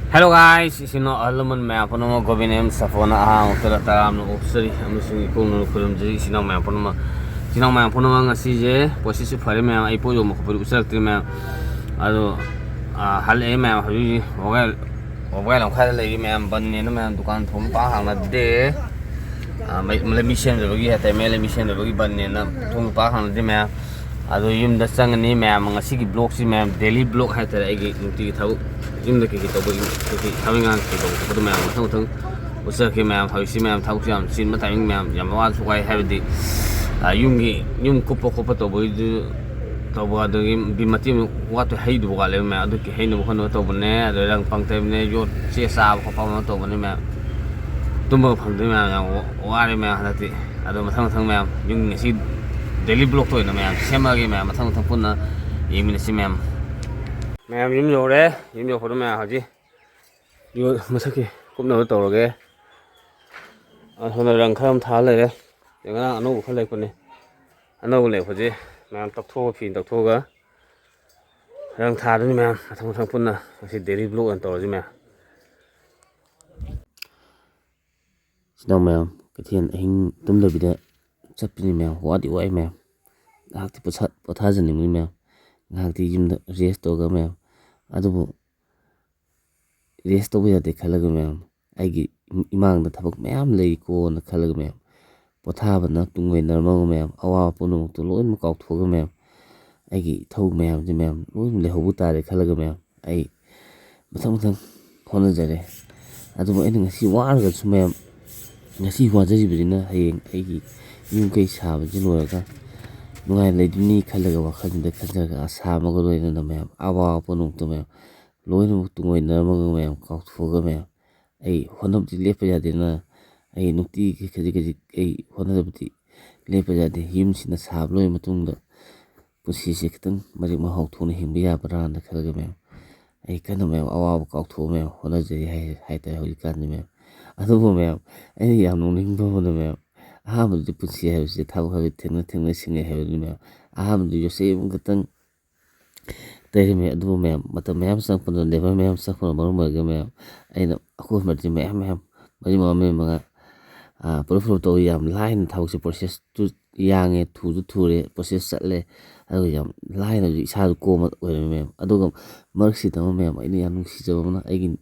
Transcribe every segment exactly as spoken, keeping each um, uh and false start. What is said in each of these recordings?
Hello guys, ꯏꯆꯤꯟ ꯏꯅꯥꯎ ꯑꯍꯜ ꯂꯃꯟ ꯃꯌꯥꯝ ꯄꯨꯝꯅꯃꯛ, ꯒꯣꯕꯤꯟ ꯑꯦꯝ ꯁꯥꯐꯣꯅ ꯑꯍꯥꯟꯕ ꯃꯛꯇꯗ ꯇꯔꯥꯝꯅ ꯑꯣꯛꯆꯔꯤ ꯑꯃꯁꯨꯡ ꯏꯀꯣꯛꯅꯅ ꯈꯨꯔꯨꯝꯖꯔꯤ꯫ ꯏꯆꯤꯟ ꯏꯅꯥꯎ ꯃꯌꯥꯝ ꯄꯨꯝꯅꯃꯛ, ꯏꯆꯤꯟ ꯏꯅꯥꯎ ꯃꯌꯥꯝ ꯄꯨꯝꯅꯃꯛ, ꯉꯁꯤꯁꯦ ꯄꯣꯠꯁꯤꯠꯁꯨ ꯐꯔꯦ ꯃꯌꯥꯝ, ꯑꯩ ꯄꯣꯠ ꯌꯣꯟꯕ ꯈꯣꯠꯄꯗꯤ ꯎꯠꯆꯔꯛꯇ꯭ꯔꯦ ꯃꯌꯥꯝ꯫ ꯑꯗꯣ, ꯑꯥ, ꯍꯜꯂꯛꯑꯦ ꯃꯌꯥꯝ, ꯍꯧꯖꯤꯛ ꯍꯧꯖꯤꯛ ꯋꯥꯕꯒꯥꯏ, ꯋꯥꯕꯒꯥꯏ ꯂꯝꯈꯥꯏꯗ ꯂꯩꯔꯤ ꯃꯌꯥꯝ, ꯕꯟꯅꯦꯅ ꯃꯌꯥꯝ ꯗꯨꯀꯥꯟ ꯊꯣꯡ ꯄꯥꯛ ꯍꯥꯡꯅꯗꯦ꯫ ꯑꯥ, ꯃꯩ-, ꯂꯝꯕꯤ ꯁꯦꯝꯗꯕꯒꯤ ꯍꯥꯏꯇꯥꯔꯦ, ꯃꯌꯥꯝ ꯂꯝꯕꯤ ꯁꯦꯝꯗꯕꯒꯤ ꯕꯟꯅꯦꯅ ꯊꯣꯡ ꯄꯥꯛ ꯍꯥꯡꯅꯗꯦ ꯃꯌꯥꯝ꯫ ꯑꯗꯣ ꯌꯨꯝꯗ ꯆꯪꯉꯅꯤ ꯃꯌꯥꯝ, ꯉꯁꯤꯒꯤ vlogꯁꯤ ꯃꯌꯥꯝ, daily vlog ꯍꯥꯏꯇꯥꯔꯦ, ꯑꯩꯒꯤ ꯅꯨꯡꯇꯤꯒꯤ ꯊꯕꯛ, ꯌꯨꯝꯗ ꯀꯩꯀꯩ ꯇꯧꯕ, ꯀꯩꯀꯩ ꯊꯕꯛ ꯏꯪꯈꯥꯡ ꯀꯩꯀꯩ ꯇꯧꯕ ꯈꯣꯠꯄꯗꯣ ꯃꯌꯥꯝ ꯃꯊꯪ ꯃꯊꯪ ꯎꯠꯆꯔꯛꯀꯦ ꯃꯌꯥꯝ꯫ ꯍꯧꯖꯤꯛꯁꯤ ꯃꯌꯥꯝ ꯊꯕꯛꯁꯨ ꯌꯥꯝ ꯆꯤꯟꯕ timing ꯃꯌꯥꯝ, ꯌꯥꯝ ꯋꯥꯁꯨ ꯋꯥꯏ ꯍꯥꯏꯕꯗꯤ, ꯑꯥ, ꯌꯨꯝꯒꯤ, ꯌꯨꯝ ꯀꯨꯞꯄ ꯈꯣꯠꯄ ꯇꯧꯕꯒꯤꯗꯨ, ꯇꯧꯕ ꯑꯗꯨꯒꯤ ꯕꯤ-, ꯃꯇꯦꯛ ꯑꯃ ꯋꯥꯠꯇꯣꯏ, ꯍꯩꯗꯨꯕ ꯋꯥꯠꯂꯦꯕ ꯃꯌꯥꯝ꯫ ꯑꯗꯨꯒꯤ ꯍꯩꯅꯕ ꯈꯣꯠꯅꯕ ꯇꯧꯕꯅꯦ, ꯑꯗꯨ ꯔꯪ ꯄꯪ ꯇꯩꯕꯅꯦ, ꯌꯣꯠ ꯆꯦ ꯆꯥꯕ ꯈꯣꯠꯄ ꯑꯃ ꯇꯧꯕꯅꯦ ꯃꯌꯥꯝ꯫ ꯇꯨꯝꯕꯒ ꯐꯪꯗꯦ ꯃꯌꯥꯝ, ꯌꯥꯝ ꯋꯥ-, ꯋꯥꯔꯦ ꯃꯌꯥꯝ ꯍꯟꯗꯛꯇꯤ꯫ ꯑꯗꯣ ꯃꯊꯪ ꯃꯊꯪ ꯃꯌꯥꯝ ꯌꯨꯝ ꯉꯁꯤ daily vlogꯇ ꯑꯣꯏꯅ ꯃꯌꯥꯝ ꯁꯦꯝꯃꯛꯑꯒꯦ ꯃꯌꯥꯝ, ꯃꯊꯪ ꯃꯊꯪ ꯄꯨꯟꯅ ꯌꯦꯡꯃꯤꯟꯅꯁꯤ ꯃꯌꯥꯝ꯫ ꯃꯌꯥꯝ ꯌꯨꯝ ꯌꯧꯔꯦ, ꯌꯨꯝ ꯌꯧꯕꯗ ꯃꯌꯥꯝ ꯍꯧꯖꯤꯛ ꯌꯣꯠ ꯃꯊꯛꯀꯤ ꯀꯨꯞꯅꯕ ꯇꯧꯔꯒꯦ꯫ ꯑꯁꯣꯝꯗ ꯔꯪ ꯈꯔ ꯑꯃ ꯊꯥ ꯂꯩꯔꯦ꯫ ꯉꯔꯥꯡ ꯑꯅꯧꯕ ꯈꯔ ꯂꯩꯔꯛꯄꯅꯦ꯫ ꯑꯅꯧꯕ ꯂꯩꯔꯛꯄꯁꯦ ꯃꯌꯥꯝ ꯇꯛꯊꯣꯛꯑꯒ, ꯐꯤ ꯇꯛꯊꯣꯛꯑꯒ ꯔꯪ ꯊꯥꯗꯣꯏꯅꯤ ꯃꯌꯥꯝ꯫ ꯃꯊꯪ ꯃꯊꯪ ꯄꯨꯟꯅ ꯉꯁꯤ daily vlog ꯑꯣꯏꯅ ꯇꯧꯔꯁꯤ ꯃꯌꯥꯝ꯫ ꯏꯆꯤꯟ ꯏꯅꯥꯎ ꯃꯌꯥꯝ, ꯀꯩꯊꯦꯜ ꯑꯍꯤꯡ ꯇꯨꯝꯗꯕꯤꯗ ꯆꯠꯄꯅꯤ ꯃꯌꯥꯝ, ꯋꯥꯗꯤ ꯋꯥꯏ ꯃꯌꯥꯝ, ꯉꯥꯏꯍꯥꯛꯇꯤ ꯄꯣꯊꯥ-, ꯄꯣꯊꯥꯖꯅꯤꯡꯕꯅꯤ ꯃꯌꯥꯝ, ꯉꯥꯏꯍꯥꯛꯇꯤ ꯌꯨꯝꯗ rest ꯇꯧꯔꯒ ꯃꯌꯥꯝ꯫ ꯑꯗꯨꯕꯨ rest ꯇꯧꯕ ꯌꯥꯗꯦ ꯈꯜꯂꯒ ꯃꯌꯥꯝ, ꯑꯩꯒꯤ ꯏꯃꯥꯡꯗ ꯊꯕꯛ ꯃꯌꯥꯝ ꯂꯩꯀꯣꯅ ꯈꯜꯂꯒ ꯃꯌꯥꯝ, ꯄꯣꯊꯥꯕꯅ ꯇꯨꯡ ꯑꯣꯏꯅꯔꯝꯃꯒ ꯃꯌꯥꯝ, ꯑꯋꯥꯕ ꯄꯨꯝꯅꯃꯛꯇꯨ ꯂꯣꯏꯅꯃꯛ ꯀꯥꯎꯊꯣꯛꯑꯒ ꯃꯌꯥꯝ, ꯑꯩꯒꯤ ꯏꯊꯧ ꯃꯌꯥꯝꯁꯦ ꯃꯌꯥꯝ ꯂꯣꯏꯅ ꯂꯩꯍꯧꯕ ꯇꯥꯔꯦ ꯈꯜꯂꯒ ꯃꯌꯥꯝ, ꯑꯩ ꯃꯊꯪ ꯃꯊꯪ ꯍꯣꯠꯅꯖꯔꯦ꯫ ꯑꯗꯨꯕꯨ ꯑꯩꯅ ꯉꯁꯤ ꯋꯥꯔꯒꯁꯨ ꯃꯌꯥꯝ, ꯉꯁꯤ ꯋꯥꯖꯔꯤꯕꯁꯤꯅ ꯍꯌꯦꯡ ꯑꯩꯒꯤ ꯌꯨꯝ ꯀꯩ ꯁꯥꯕꯁꯤ ꯂꯣꯏꯔꯒ ꯅꯨꯡꯉꯥꯏꯅ ꯂꯩꯗꯣꯏꯅꯤ ꯈꯜꯂꯒ, ꯋꯥꯈꯜꯁꯤꯗ ꯈꯟꯖꯔꯒ, ꯑꯁꯥ ꯑꯃꯒ ꯂꯣꯏꯅꯅ ꯃꯌꯥꯝ, ꯑꯋꯥꯕ ꯄꯨꯝꯅꯃꯛꯇꯣ ꯃꯌꯥꯝ ꯂꯣꯏꯅꯃꯛ ꯇꯨꯡ ꯑꯣꯏꯅꯔꯝꯃꯒ ꯃꯌꯥꯝ ꯀꯥꯎꯊꯣꯛꯑꯒ ꯃꯌꯥꯝ, ꯑꯩ ꯍꯣꯠꯅꯕꯗꯤ ꯂꯦꯞꯄ ꯌꯥꯗꯦꯅ, ꯑꯩ ꯅꯨꯡꯇꯤꯒꯤ ꯈꯖꯤꯛ ꯈꯖꯤꯛ ꯑꯩ ꯍꯣꯠꯅꯗꯕꯗꯤ ꯂꯦꯞꯄ ꯌꯥꯗꯦ꯫ ꯌꯨꯝꯁꯤꯅ ꯁꯥꯕ ꯂꯣꯏꯔ ꯃꯇꯨꯡꯗ ꯄꯨꯟꯁꯤꯁꯦ ꯈꯤꯇꯪ ꯃꯔꯤꯛ ꯃꯍꯥꯎ ꯊꯣꯛꯅ ꯍꯤꯡꯕ ꯌꯥꯕ꯭ꯔꯥꯅ ꯈꯜꯂꯒ ꯃꯌꯥꯝ, ꯑꯩ ꯀꯟꯅ ꯃꯌꯥꯝ ꯑꯋꯥꯕ ꯀꯥꯎꯊꯣꯛꯑ ꯃꯌꯥꯝ ꯍꯣꯠꯅꯖꯔꯤ ꯍꯥꯏ-, ꯍꯥꯏꯇꯥꯔꯦ ꯍꯧꯖꯤꯛꯀꯥꯟꯗꯤ ꯃꯌꯥꯝ꯫ ꯑꯗꯨꯕꯨ ꯃꯌꯥꯝ, ꯑꯩꯅ ꯌꯥꯝ ꯅꯣꯛꯅꯤꯡꯕ ꯑꯃꯅ ꯃꯌꯥꯝ, ꯑꯍꯥꯟꯕꯗꯗꯤ ꯄꯨꯟꯁꯤ ꯍꯥꯏꯕꯁꯤ ꯊꯕꯛ ꯍꯥꯏꯕꯁꯤ ꯊꯦꯡꯅ ꯊꯦꯡꯅ ꯁꯤꯡꯅꯩ ꯍꯥꯏꯕꯗꯨꯅꯤ ꯃꯌꯥꯝ꯫ ꯑꯍꯥꯟꯕꯗ ꯌꯣꯠꯆꯩ ꯑꯃꯈꯛꯇꯪ ꯂꯩꯔꯝꯃꯦ꯫ ꯑꯗꯨꯕꯨ ꯃꯌꯥꯝ, ꯃꯇꯝ ꯃꯌꯥꯝ ꯆꯪꯉꯛꯄꯅ, ꯂꯦꯕꯔ ꯃꯌꯥꯝ ꯆꯪꯉꯛꯄꯅ ꯃꯔꯝ ꯑꯣꯏꯔꯒ ꯃꯌꯥꯝ, ꯑꯩꯅ ꯑꯩꯈꯣꯏ ꯃꯔꯤ ꯃꯌꯥꯝ, ꯃꯌꯥꯝ, ꯃꯔꯤ ꯃꯉꯥ, ꯃꯔꯤ ꯃꯉꯥ, ꯄꯨꯂꯞ ꯄꯨꯂꯞ ꯇꯧꯕ ꯌꯥꯝ ꯂꯥꯏꯅ ꯊꯕꯛꯁꯦ, ꯄ꯭ꯔꯣꯁꯦꯁꯇꯨ ꯌꯥꯡꯉꯦ, ꯊꯨꯁꯨ ꯊꯨꯔꯦ, ꯄ꯭ꯔꯣꯁꯦꯁ ꯆꯠꯂꯦ꯫ ꯑꯗꯨꯒ ꯌꯥꯝ ꯂꯥꯏꯅ ꯍꯧꯖꯤꯛ ꯏꯁꯥꯗ ꯀꯣꯝꯕ ꯑꯣꯏꯔꯝꯃꯦ ꯃꯌꯥꯝ꯫ ꯑꯗꯨꯒ ꯃꯔꯛꯁꯤꯗ ꯑꯃ ꯃꯌꯥꯝ, ꯑꯩꯅ ꯌꯥꯝ ꯅꯨꯡꯁꯤꯖꯕ ꯑꯃꯅ, ꯑꯩꯒꯤ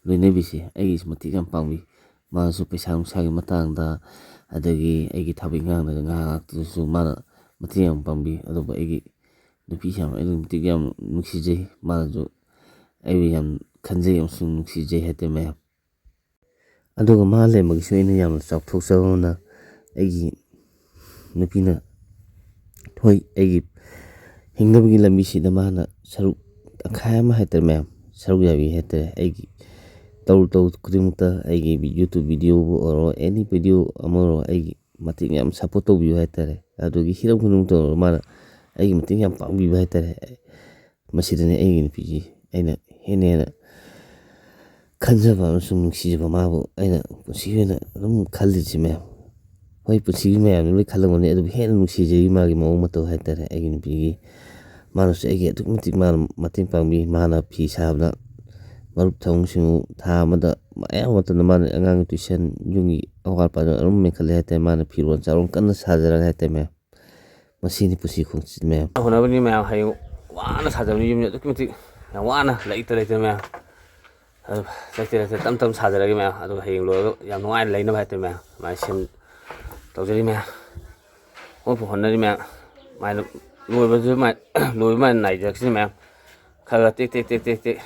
ꯂꯣꯏꯅꯕꯤꯁꯦ, ꯑꯩꯒꯤꯁꯨ ꯃꯇꯦꯡ ꯌꯥꯝ ꯄꯥꯡꯕꯤ꯫ ꯃꯥꯅꯁꯨ ꯄꯩꯁꯥ ꯅꯨꯡꯁꯥꯒꯤ ꯃꯇꯥꯡꯗ, ꯑꯗꯒꯤ ꯑꯩꯒꯤ ꯊꯕꯛ ꯏꯪꯈꯥꯡꯗ ꯉꯥꯏꯍꯥꯛ ꯉꯥꯏꯍꯥꯛꯇꯁꯨ ꯃꯥꯅ ꯃꯇꯦꯡ ꯌꯥꯝ ꯄꯥꯡꯕꯤ꯫ ꯑꯗꯨꯒ ꯑꯩꯒꯤ ꯅꯨꯄꯤꯁꯦ ꯌꯥꯝ, ꯑꯩꯅ ꯃꯇꯤꯛ ꯌꯥꯝ ꯅꯨꯡꯁꯤꯖꯩ꯫ ꯃꯥꯅꯁꯨ ꯑꯩꯕꯨ ꯌꯥꯝ ꯈꯟꯖꯩ ꯑꯃꯁꯨꯡ ꯅꯨꯡꯁꯤꯖꯩ ꯍꯥꯏꯇꯥꯔꯦ ꯃꯌꯥꯝ꯫ ꯑꯗꯨꯒ ꯃꯥ ꯂꯩꯔꯝꯕꯒꯤꯁꯨ ꯑꯩꯅ ꯌꯥꯝꯅ ꯆꯥꯎꯊꯣꯛꯆꯕ ꯑꯃꯅ, ꯑꯩꯒꯤ ꯅꯨꯄꯤꯅ, ꯍꯣꯏ, ꯑꯩꯒꯤ ꯍꯤꯡꯅꯕꯒꯤ ꯂꯝꯕꯤꯁꯤꯗ ꯃꯥꯅ ꯁꯔꯨꯛ ꯇꯪꯈꯥꯏ ꯑꯃ ꯍꯥꯏꯇꯥꯔꯦ ꯃꯌꯥꯝ, ꯁꯔꯨꯛ ꯌꯥꯕꯤ ꯍꯥꯏꯇꯥꯔꯦ꯫ ꯑꯩꯒꯤ ꯇꯧꯔꯨ ꯇꯧ ꯈꯨꯗꯤꯡꯃꯛꯇ, ꯑꯩꯒꯤ YouTube ꯚꯤꯗꯤꯑꯣꯕꯨ ꯑꯣꯏꯔꯣ, ꯑꯦꯅꯤ ꯚꯤꯗꯤꯑꯣ ꯑꯃ ꯑꯣꯏꯔꯣ, ꯑꯩꯒꯤ ꯃꯇꯦꯡ ꯌꯥꯝ ꯁꯞꯄꯣꯔꯠ ꯇꯧꯕꯤꯕ ꯍꯥꯏꯇꯥꯔꯦ꯫ ꯑꯗꯨꯒꯤ ꯍꯤꯔꯝ ꯈꯨꯗꯤꯡꯃꯛꯇ ꯑꯣꯏꯔꯣ, ꯃꯥꯅ ꯑꯩꯒꯤ ꯃꯇꯦꯡ ꯌꯥꯝ ꯄꯥꯡꯕꯤꯕ ꯍꯥꯏꯇꯥꯔꯦ꯫ ꯃꯁꯤꯗꯅꯤ ꯑꯩꯒꯤ ꯅꯨꯄꯤꯁꯤ ꯑꯩꯅ ꯍꯦꯟꯅ ꯍꯦꯟꯅ ꯈꯟꯖꯕ ꯑꯃꯁꯨꯡ ꯅꯨꯡꯁꯤꯖꯕ, ꯃꯥꯕꯨ ꯑꯩꯅ ꯄꯨꯟꯁꯤꯒꯤ ꯑꯣꯏꯅ ꯑꯗꯨꯝ ꯈꯜꯂꯤꯁꯤ ꯃꯌꯥꯝ꯫ ꯍꯣꯏ, ꯄꯨꯟꯁꯤꯒꯤ ꯃꯌꯥꯝꯅ ꯂꯣꯏ ꯈꯜꯂꯝꯒꯅꯤ, ꯑꯗꯨꯕꯨ ꯍꯦꯟꯅ ꯅꯨꯡꯁꯤꯖꯩ ꯃꯥꯒꯤ ꯃꯑꯣꯡ ꯃꯇꯧ ꯍꯥꯏꯇꯥꯔꯦ꯫ ꯑꯩꯒꯤ ꯅꯨꯄꯤꯒꯤ, ꯃꯥꯅꯁꯨ ꯑꯩꯒꯤ ꯑꯗꯨꯛꯀꯤ ꯃꯇꯤꯛ ꯃꯥꯅ ꯃꯇꯦꯡ ꯄꯥꯡꯕꯤ꯫ ꯃꯥꯅ ꯐꯤ ꯁꯥꯕꯗ ꯃꯔꯨꯞ ꯊꯧ ꯁꯤꯡꯉꯨ ꯊꯥ ꯑꯃꯗ ꯑꯌꯥꯝꯕ ꯃꯇꯝꯗ ꯃꯥꯅ ꯑꯉꯥꯡꯒꯤ ꯇ꯭ꯌꯨꯁꯟ, ꯌꯨꯝꯒꯤ ꯑꯋꯥꯠ ꯑꯄꯥꯗꯣ ꯑꯗꯨꯝ ꯃꯦꯟꯈꯠꯂꯦ ꯍꯥꯏꯇꯥꯔꯦ꯫ ꯃꯥꯅ ꯐꯤꯔꯣꯜ ꯆꯥꯔꯣꯟ ꯀꯟꯅ ꯁꯥꯖꯔꯒ ꯍꯥꯏꯇꯥꯔꯦ ꯃꯌꯥꯝ꯫ ꯃꯁꯤꯅꯤ ꯄꯨꯟꯁꯤ ꯈꯣꯡꯆꯠ ꯃꯌꯥꯝ꯫ ꯍꯣꯠꯅꯕꯅꯤ ꯃꯌꯥꯝ, ꯍꯌꯦꯡ ꯋꯥꯅ ꯁꯥꯖꯕꯅꯤ, ꯌꯨꯝꯁꯦ ꯑꯗꯨꯛꯀꯤ ꯃꯇꯤꯛ ꯌꯥꯝ ꯋꯥꯅ ꯂꯩꯇ ꯂꯩꯇꯅ ꯃꯌꯥꯝ꯫ ꯑꯗꯨ ꯂꯩꯇ ꯂꯩꯇ ꯇꯞ ꯇꯞ ꯁꯥꯖꯔꯒꯦ ꯃꯌꯥꯝ꯫ ꯑꯗꯨꯒ ꯍꯌꯦꯡ ꯂꯣꯏꯔꯒ ꯌꯥꯝ ꯅꯨꯡꯉꯥꯏꯅ ꯂꯩꯅꯕ ꯍꯥꯏꯇꯥꯔꯦ ꯃꯌꯥꯝ꯫ ꯑꯗꯨꯃꯥꯏꯅ ꯁꯦꯝ ꯇꯧꯖꯔꯤ ꯃꯌꯥꯝ꯫ ꯍꯣꯠꯄꯨ ꯍꯣꯠꯅꯔꯤ ꯃꯌꯥꯝ꯫ ꯑꯗꯨꯃꯥꯏꯅ ꯂꯣꯏꯕꯁꯨ ꯃꯥꯏ-, ꯂꯣꯏꯕ ꯃꯥꯏ ꯅꯥꯏꯖꯔꯛꯁꯤꯅꯤ ꯃꯌꯥꯝ꯫ ꯈꯔ ꯈꯔ ꯇꯦꯛ ꯇꯦꯛ ꯇꯦꯛ ꯇꯦꯛ ꯇꯦꯛ꯫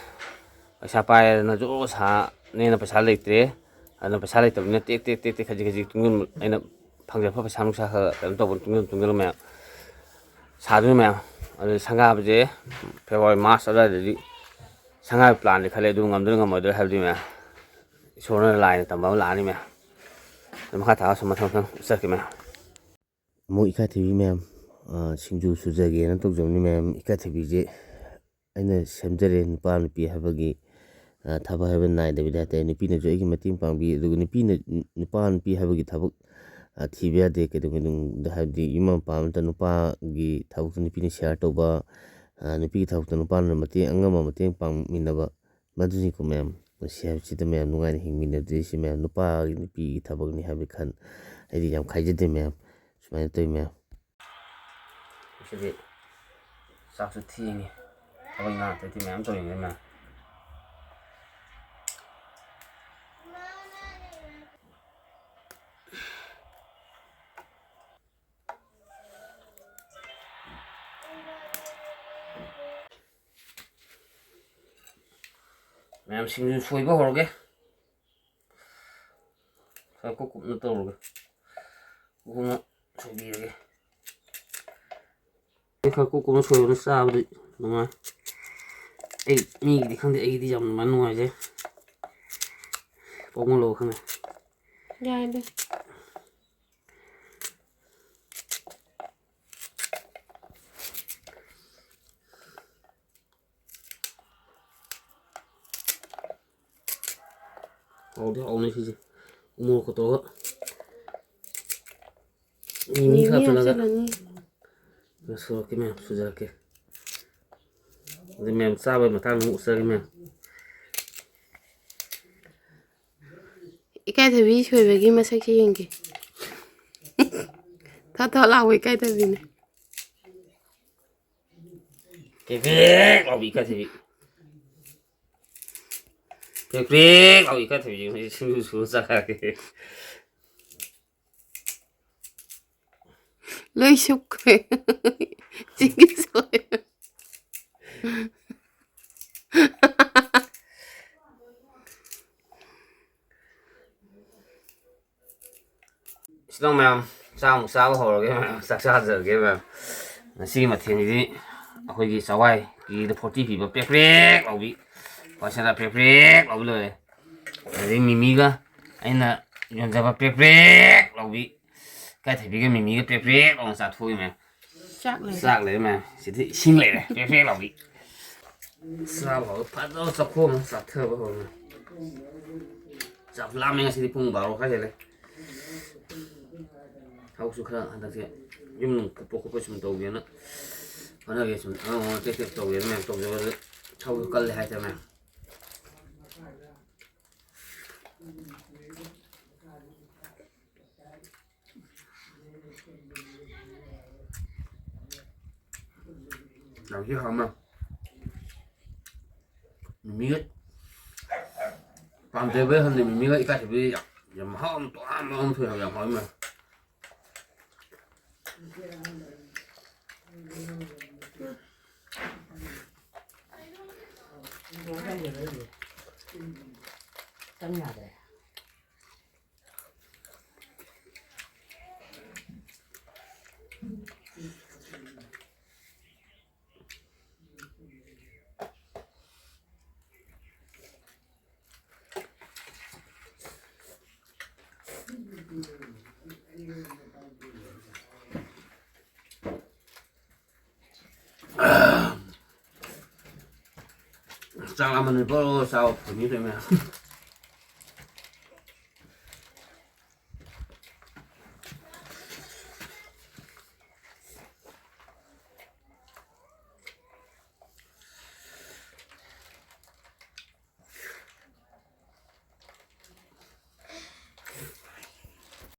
ꯄꯩꯁꯥ ꯄꯥꯏꯔꯦꯗꯅ ꯖꯣꯔꯣ ꯁꯥꯅꯦꯅ ꯄꯩꯁꯥ ꯂꯩꯇ꯭ꯔꯦ꯫ ꯑꯗꯨꯅ ꯄꯩꯁꯥ ꯂꯩꯇꯕꯅꯤꯅ ꯇꯦꯛ ꯇꯦꯛ ꯇꯦꯛ ꯇꯦꯛ ꯈꯖꯤꯛ ꯈꯖꯤꯛ ꯇꯨꯡꯁꯤꯟ-, ꯑꯩꯅ ꯐꯪꯖꯕ ꯄꯩꯁꯥ ꯅꯨꯡꯁꯥ ꯈꯔ ꯀꯩꯅꯣ ꯇꯧꯕ ꯇꯨꯡꯁꯤꯟ ꯇꯨꯡꯁꯤꯟ ꯃꯌꯥꯝ ꯁꯥꯗꯣꯏꯅꯤ ꯃꯌꯥꯝ꯫ ꯑꯗꯨ ꯁꯪꯒꯥꯕꯁꯦ ꯐꯦꯕ꯭ꯔꯨꯋꯥꯔꯤ, ꯃꯥꯔꯆ ꯑꯗꯨꯋꯥꯏꯗꯗꯤ ꯁꯪꯒꯥꯕ ꯄ꯭ꯂꯥꯟꯗꯤ ꯈꯜꯂꯦ, ꯑꯗꯨ ꯉꯝꯗꯣꯏꯔꯥ ꯉꯝꯃꯣꯏꯗꯣꯏꯔꯥ ꯍꯥꯏꯕꯗꯤ ꯃꯌꯥꯝ ꯏꯁꯣꯔꯅ ꯂꯥꯏꯅ ꯇꯝꯕ ꯑꯃ ꯂꯥꯛꯑꯅꯤ ꯃꯌꯥꯝ꯫ ꯑꯗꯨ ꯃꯈꯥ ꯇꯥꯕꯁꯨ ꯃꯊꯪ ꯃꯊꯪ ꯆꯠꯈꯤ ꯃꯌꯥꯝ꯫ ꯑꯃꯨꯛ ꯏꯀꯥꯏꯊꯕꯤ ꯃꯌꯥꯝ, ꯑ, ꯁꯤꯡꯖꯨ ꯁꯨꯖꯒꯦꯅ ꯇꯧꯖꯕꯅꯤ ꯃꯌꯥꯝ꯫ ꯏꯀꯥꯏꯊꯕꯤꯁꯦ ꯑꯩꯅ ꯁꯦꯝꯖꯔꯦ, ꯅꯨꯄꯥ ꯅꯨꯄꯤ ꯍꯥꯏꯕꯒꯤ, ꯑ, ꯊꯕꯛ ꯍꯥꯏꯕ ꯅꯥꯏꯗꯕꯤꯗ ꯍꯥꯏꯇꯥꯔꯦ꯫ ꯅꯨꯄꯤꯅꯁꯨ ꯑꯩꯒꯤ ꯃꯇꯦꯡ ꯄꯥꯡꯕꯤ, ꯑꯗꯨꯒ ꯅꯨꯄꯤꯅ, ꯅꯨꯄꯥ ꯅꯨꯄꯤ ꯍꯥꯏꯕꯒꯤ ꯊꯕꯛ, ꯑ, ꯊꯤꯕ ꯌꯥꯗꯦ꯫ ꯀꯩꯗꯧꯕ ꯃꯇꯝꯗ ꯍꯥꯏꯕꯗꯤ ꯌꯨꯝ ꯑꯃ ꯄꯥꯟꯕ ꯃꯇꯝꯗ ꯅꯨꯄꯥꯒꯤ ꯊꯕꯛꯇ ꯅꯨꯄꯤꯅ ꯁꯤꯌꯥꯔ ꯇꯧꯕ, ꯅꯨꯄꯤꯒꯤ ꯊꯕꯛꯇ ꯅꯨꯄꯥꯅ ꯃꯇꯦꯡ, ꯑꯉꯝꯕ ꯃꯇꯦꯡ ꯄꯥꯡꯃꯤꯟꯅꯕ, ꯃꯗꯨꯅꯤꯀꯣ ꯃꯌꯥꯝ꯫ ꯄꯨꯟꯁꯤ ꯍꯥꯏꯕꯁꯤꯗ ꯃꯌꯥꯝ ꯅꯨꯡꯉꯥꯏꯅ ꯍꯤꯡꯃꯤꯟꯅꯗꯣꯏꯁꯤ ꯃꯌꯥꯝ꯫ ꯅꯨꯄꯥꯒꯤ, ꯅꯨꯄꯤꯒꯤ ꯊꯕꯛꯅꯤ ꯍꯥꯏꯕ ꯈꯟ-, ꯑꯩꯗꯤ ꯌꯥꯝ ꯈꯥꯏꯖꯗꯦ ꯃꯌꯥꯝ꯫ ꯁꯨꯃꯥꯏꯅ ꯇꯧꯋꯤ ꯃꯌꯥꯝ꯫ ꯉꯁꯤꯗꯤ ꯆꯥꯛꯁꯨ ꯊꯦꯡꯉꯤ, ꯊꯕꯛ ꯏꯪꯈꯥꯡ ꯑꯇꯩ ꯑꯇꯩ ꯃꯌꯥꯝ ꯇꯧꯔꯤꯉꯩ ꯃꯌꯥꯝ꯫ ꯃꯌꯥꯝ, ꯁꯤꯡꯖꯨ ꯁꯣꯏꯕ ꯍꯧꯔꯒꯦ꯫ ꯈꯔ ꯀꯨꯞ ꯀꯨꯞꯅ ꯇꯧꯔꯒꯦ꯫ ꯀꯨꯞ ꯀꯨꯞꯅ ꯁꯣꯏꯕꯤꯔꯒꯦ꯫ ꯈꯔ ꯀꯨꯞ ꯀꯨꯞꯅ ꯁꯣꯏꯕꯅ ꯆꯥꯕꯗꯤ ꯅꯨꯡꯉꯥꯏ꯫ ꯑꯩ ꯃꯤꯒꯤꯗꯤ ꯈꯪꯗꯦ, ꯑꯩꯒꯤꯗꯤ ꯌꯥꯝ ꯑꯗꯨꯃꯥꯏꯅ ꯅꯨꯡꯉꯥꯏꯖꯩ꯫ ꯄꯣꯛꯃꯣꯟ ꯂꯧꯕ ꯈꯪꯗꯦ꯫ ꯌꯥꯏꯗ꯫ ꯍꯥꯎꯗꯤ ꯍꯥꯎꯅꯤ ꯁꯤꯁꯦ꯫ ꯎꯃꯣꯔꯣꯛꯀ ꯇꯧꯔꯒ꯫ ꯃꯤꯃꯤ ꯃꯤꯃꯤ ꯈꯔ ꯍꯥꯞꯆꯤꯜꯂꯒ꯫ ꯍꯥꯞꯆꯤꯜꯂꯅꯤ꯫ ꯁꯨꯔꯛꯀꯦ ꯃꯌꯥꯝ, ꯁꯨꯖꯔꯛꯀꯦ꯫ ꯑꯗꯨ ꯃꯌꯥꯝ ꯆꯥꯕꯒꯤ ꯃꯇꯥꯡꯗ ꯑꯃꯨꯛ ꯎꯠꯆꯔꯒꯦ ꯃꯌꯥꯝ꯫ ꯏꯀꯥꯏꯊꯕꯤ ꯁꯣꯏꯕꯒꯤ ꯃꯁꯛꯁꯦ ꯌꯦꯡꯒꯦ꯫ ꯊꯣꯠ ꯊꯣꯠ ꯂꯥꯎꯕ ꯏꯀꯥꯏꯊꯕꯤꯅꯦ꯫ ꯄ꯭ꯔꯦꯛ ꯄ꯭ꯔꯦꯛ ꯂꯥꯎꯕꯤ ꯏꯀꯥꯏꯊꯕꯤ꯫ ꯄ꯭ꯔꯦꯛ ꯄ꯭ꯔꯦꯛ ꯂꯥꯎꯕꯤ ꯏꯀꯥꯏꯊꯕꯤ꯫ ꯁꯤꯡꯖꯨ ꯁꯨꯔ ꯆꯥꯔꯒꯦ꯫ ꯂꯣꯏ ꯁꯨꯞꯈ꯭ꯔꯦ꯫ ꯆꯤꯡꯒꯤ ꯁꯣꯏ꯫ ꯏꯆꯤꯜ ꯏꯅꯥꯎ ꯃꯌꯥꯝ, ꯆꯥꯛ ꯑꯃꯨꯛ ꯆꯥꯕ ꯍꯧꯔꯒꯦ ꯃꯌꯥꯝ, ꯆꯥꯛ ꯆꯥꯖꯔꯒꯦ ꯃꯌꯥꯝ꯫ ꯉꯁꯤꯒꯤ ꯃꯊꯦꯜꯁꯤꯗꯤ ꯑꯩꯈꯣꯏꯒꯤ ꯆꯋꯥꯏ ꯀꯦꯖꯤꯗ ꯐꯣꯔꯇꯤ ꯄꯤꯕ ꯄ꯭ꯔꯦꯛ ꯄ꯭ꯔꯦꯛ ꯂꯥꯎꯕꯤ, ꯄꯥꯁꯦꯂꯥ ꯄ꯭ꯔꯦꯛ ꯄ꯭ꯔꯦꯛ ꯂꯥꯎꯕꯤ ꯂꯣꯏꯔꯦ꯫ ꯑꯗꯩ ꯃꯤꯃꯤꯒ ꯑꯩꯅ ꯌꯣꯟꯖꯕ ꯄ꯭ꯔꯦꯛ ꯄ꯭ꯔꯦꯛ ꯂꯥꯎꯕꯤ ꯏꯀꯥꯏꯊꯕꯤꯒ ꯃꯤꯃꯤꯒ ꯄ꯭ꯔꯦꯛ ꯄ꯭ꯔꯦꯛ ꯂꯥꯎꯅ ꯆꯥꯊꯣꯛꯏ ꯃꯌꯥꯝ꯫ ꯆꯥꯛ ꯂꯩꯔꯦ꯫ ꯆꯥꯛ ꯂꯩꯔꯦ ꯃꯌꯥꯝ꯫ ꯁꯤꯗꯤ ꯏꯁꯤꯡ ꯂꯩꯔꯦ ꯄ꯭ꯔꯦꯛ ꯄ꯭ꯔꯦꯛ ꯂꯥꯎꯕꯤ꯫ ꯆꯥꯕ ꯍꯧꯔ ꯐꯖꯅ ꯆꯥꯛꯈꯣꯝ ꯑꯃ ꯆꯥꯊꯕ ꯍꯧꯔꯦ꯫ ꯆꯥꯛ ꯂꯥꯝꯃꯦ ꯉꯁꯤꯗꯤ ꯄꯨꯡ ꯕꯥꯔꯣ ꯈꯔ ꯍꯦꯜꯂꯦ꯫ ꯊꯕꯛꯁꯨ ꯈꯔ ꯍꯟꯗꯛꯁꯦ ꯌꯨꯝ ꯅꯨꯡ ꯀꯨꯞꯄ ꯈꯣꯠꯄ ꯁꯨꯝ ꯇꯧꯒꯦꯅ ꯍꯣꯠꯅꯒꯦ ꯁꯨꯝ ꯑꯉꯥꯡ ꯑꯉꯥꯡ ꯇꯦꯛ ꯇꯦꯛ ꯇꯧꯒꯦ ꯃꯌꯥꯝ ꯇꯧꯖꯕꯗ ꯊꯕꯛꯁꯨ ꯀꯜꯂꯦ ꯍꯥꯏꯇꯥꯔꯦ ꯃꯌꯥꯝ꯫ ꯌꯥꯝ ꯊꯤ ꯍꯥꯎꯃ꯫ ꯃꯤꯃꯤꯒ ꯄꯥꯝꯖꯕꯩ ꯈꯪꯗꯦ, ꯃꯤꯃꯤꯒ ꯏꯀꯥꯏꯊꯕꯤ ꯌꯥꯝ, ꯌꯥꯝ ꯃꯍꯥꯎ ꯑꯃ ꯇꯣꯉꯥꯟꯕ ꯑꯃ ꯊꯣꯛꯑꯦ ꯍꯥꯏꯕ, ꯌꯥꯝ ꯍꯥꯎꯃ꯫ ꯆꯪ ꯌꯥꯗ꯭ꯔꯦ꯫ ꯆꯥꯛ ꯂꯥꯝꯃꯟꯕꯩ ꯕꯣꯔꯣ ꯆꯥꯕ ꯐꯪꯉꯤ ꯀꯩꯅꯣ꯫